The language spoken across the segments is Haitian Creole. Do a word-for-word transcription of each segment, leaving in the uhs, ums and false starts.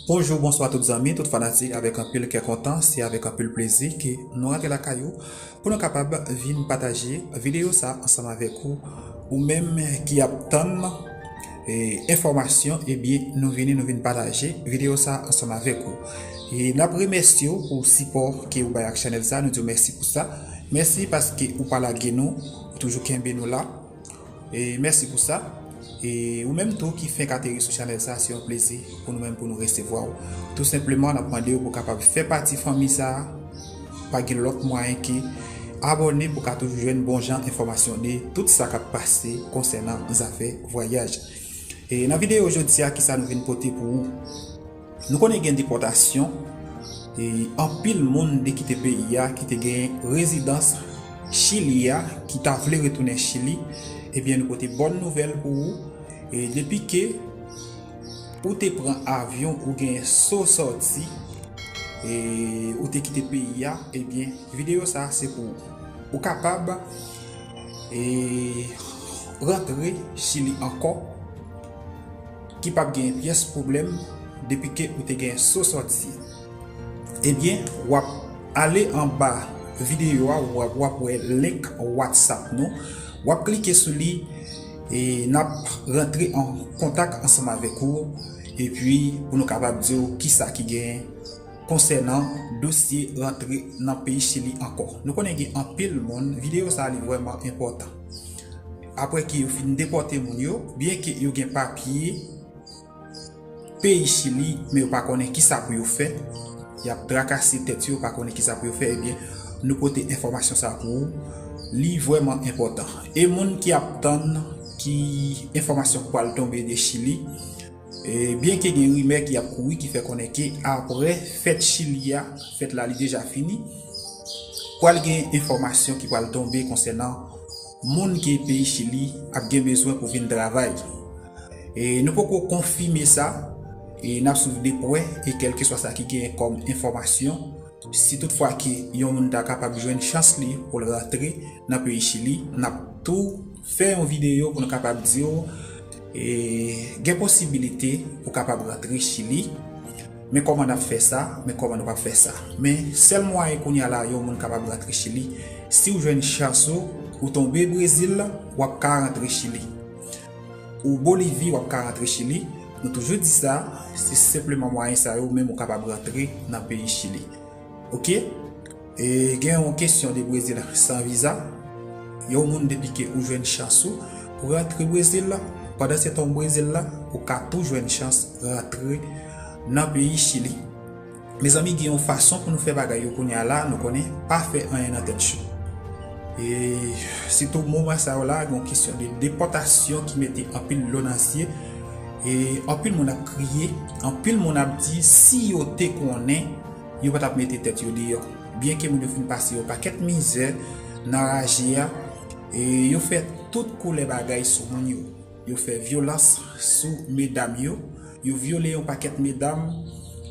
Bonjou, bonswa tout zanmi, tout fanatik, avèk anpil kè kontan, se avèk anpil plezi ke nou rantre lakay ou pou nou kapab vin pataje videyo sa ansanm avèk ou, ou menm ki ap tann e, enfòmasyon, ebyen, nou vini, nou vin pataje videyo sa ansanm avèk ou. E n ap remèsye w pou sipò ke ou bay ak chanèl sa, nou di w mèsi pou sa. Mèsi paske ou pa lage nou, ou toujou kenbe nou la. E mèsi pou sa. E ou menm tou ki fenk ateri sou chanèl sa, se yon plezi pou nou menm pou nou resevwa w. Tou senpleman, n ap mande w pou w kapab fè pati fanmi sa a. Pa gen lòt mwayen ke abòne pou w ka toujou jwenn bon jan enfòmasyon de tout sa k ap pase konsènan zafè vwayaj. E nan videyo jodi a, kisa nou vin pote pou ou? Nou konnen gen depòtasyon, e anpil moun te kite peyi a, ki te gen rezidans Chili a, ki ta vle retounen Chili, ebyen, nou pote bòn nouvèl pou ou. E depi ke ou te pran avyon, ou gen so sòti, e ou te kite peyi a, ebyen, videyo sa a se pou ou. Ou kapab, e, rantre Chili ankò, ki p ap gen pyès pwoblèm depi ke ou te gen so sòti. Ebyen, w ap ale anba videyo a, w ap, w ap wè link WhatsApp nou. W ap klike sou li, e n ap rantre an kontak ansanm avèk ou, epi pou nou kapab di w kisa ki gen konsènan dosye rantre nan peyi Chili ankò. Nou konnen gen anpil moun, videyo sa a li vrèman enpòtan. Apre ke yo fin depòte moun yo, byen ke yo gen papye peyi Chili, men yo pa konnen kisa pou yo fè, y ap trakase tèt yo, yo pa konnen kisa pou yo fè, ebyen, nou pote enfòmasyon sa pou ou. Li vrèman enpòtan. E moun ki ap tann ki enfòmasyon pral tonbe de Chili, e byen ke gen rimè ki ap kouri ki fè konnen ke apre fèt Chili a, fèt la li deja fini, pral gen enfòmasyon ki pral tonbe konsènan moun ke peyi Chili ap gen bezwen pou vin travay. E nou poko konfime sa, e n ap swiv de prè, e kèlkeswa sa ki genyen kòm enfòmasyon, si toutfwa ke yon moun ta kapab jwenn chans li pou l rantre nan peyi Chili, n ap tou fè yon videyo pou nou kapab di w, e, gen posibilite pou kapab rantre Chili. Men kòman n ap fè sa, men kòman nou p ap fè sa. Men sèl mwayen kounye a la yon moun kapab rantre Chili, si w jwenn chans ou, ou tonbe Brezil, w ap ka rantre Chili. Ou Bolivi, w ap ka rantre Chili. Nou toujou di sa, se senpleman mwayen sa yo menm ou kapab rantre nan peyi Chili. Oke? E gen yon kesyon de Brezil san viza. Yon moun depi ke ou jwenn chans ou pou rantre Brezil la, pandan se tan Brezil la, ou ka tou jwenn chans rantre nan peyi Chili. Mezanmi, gen yon fason pou nou fè bagay yo kounye a la, nou konnen pa fè anyen nan tèt cho. E sitou moman sa yo la, gen yon kesyon de depòtasyon ki mete anpil dlo nan zye. E anpil moun ap kriye, anpil moun ap di si yo te konnen, yo pa t ap mete tèt yo deyò. Byen ke moun yo fin pase yon pakèt mizè nan raje a, e yo fè tout koulè bagay sou moun yo. Yo fè vyolans sou medam yo, yo vyole yon pakèt medam,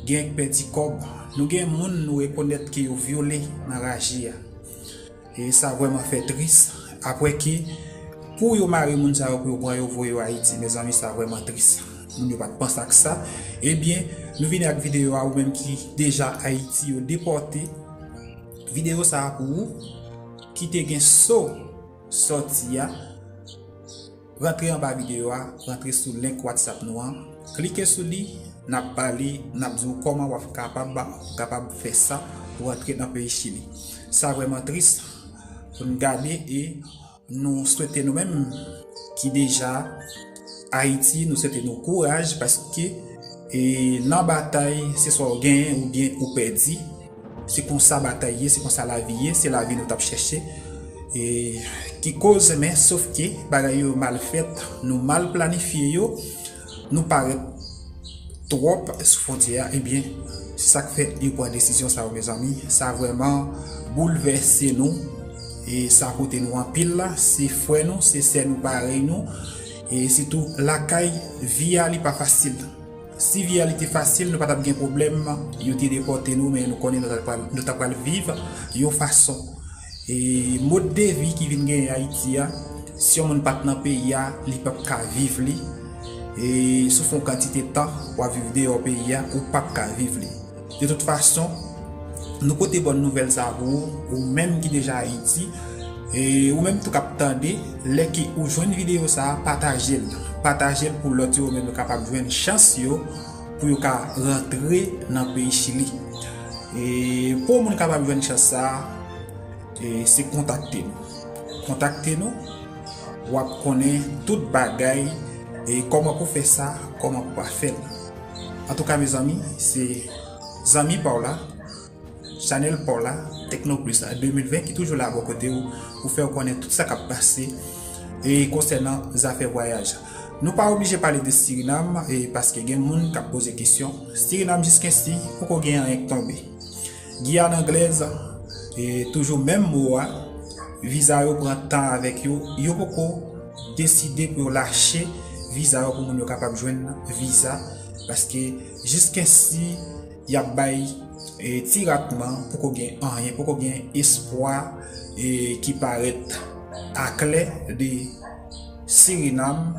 gen k pèdi kòb. Nou gen moun nou rekonèt ke yo vyole nan raje a. E sa vrèman fè tris. Apre ke pou yo mare moun sa yo, pou yo pran yo voye yo Ayiti, mezanmi, sa vrèman tris. Moun yo pa t panse ak sa. Ebyen, nou vini ak videyo a, ou menm ki deja Ayiti, yo depòte. Videyo sa a pou ou ki te gen so sòti a. Rantre anba videyo a, rantre sou link WhatsApp nou an, klike sou li, n ap pale, n ap di w kòman w ap kapab, kapab fè sa pou rantre nan peyi Chili. Sa vrèman tris pou n gade e nou swete nou menm ki deja Ayiti, nou swete nou kouraj paske e nan batay, se swa w genyen oubyen ou pèdi. Se konsa batay ye, se konsa lavi ye, se lavi nou t ap chèche. E ki koz, men sof ke bagay yo mal fèt, nou mal planifye yo, nou parèt twòp sou fwontyè a, ebyen, se sa k fè yo pran desizyon sa yo, mezanmi. Sa vrèman boulvèse nou, e sa koute nou anpil la. Se frè nou, se sè nou, parèy nou, e sitou lakay, vi a li pa fasil. Si vi a li te fasil, nou pa t ap gen pwoblèm, yo te depòte nou, men nou konnen nou ta pral, nou ta pral viv yon fason. E mòd de vi ki vin genyen Ayiti a, si yon moun pa t nan peyi a, li p ap ka viv li. E si w fè yon kantite tan w ap viv deyò peyi a, ou p ap ka viv li. De tout fason, nou pote bòn nouvèl sa a pou ou, ou menm ki deja Ayiti. E ou menm tou k ap tande, lè ke ou jwenn videyo sa a, pataje l. Pataje l pou lòt yo menm yo kapab jwenn chans yo pou yo ka rantre nan peyi Chili. E pou yon moun kapab jwenn chans sa a, e se kontakte nou. Kontakte nou, w ap konnen tout bagay, e kòman pou fè sa, kòman pou pa fè l. Antouka, mezanmi, se zanmi pa w la, chanèl pa w la, Tecno Plus de mil ven, ki toujou la bò kote w, pou fè w konnen tout sa k ap pase, e konsènan zafè vwayaj. Nou pa oblije pale de Sirinam, e paske gen moun k ap poze kesyon. Sirinam jiskensi poko gen anyen k tonbe. Giyàn Anglèz, e toujou menm mo a, viza yo pran tan avèk yo, yo poko deside pou yo lache viza yo pou moun yo kapab jwenn viza, paske jiskensi y ap bay, e, ti ratman, poko gen anyen, poko gen espwa, e, ki parèt aklè de Sirinam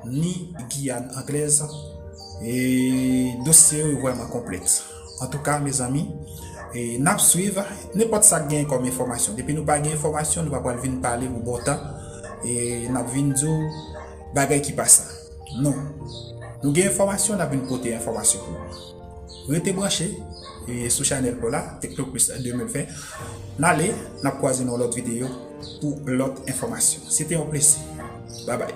ni Giyàn Anglèz, e dosye yo vrèman konplèks. Antouka, mezanmi, e n ap swiv nenpòt sa k gen kòm enfòmasyon. Depi nou pa gen enfòmasyon, nou pa pral vin pale pou bon tan, e n ap vin di w bagay ki pa sa. Non. Nou gen enfòmasyon, n ap vin pote enfòmasyon pou ou. Rete branche, e, sou chanèl pa w la, Tecno Plus de mil ven. N ale, n ap kwaze nan yon lòt videyo pou lòt enfòmasyon. Se te yon plezi. Babay.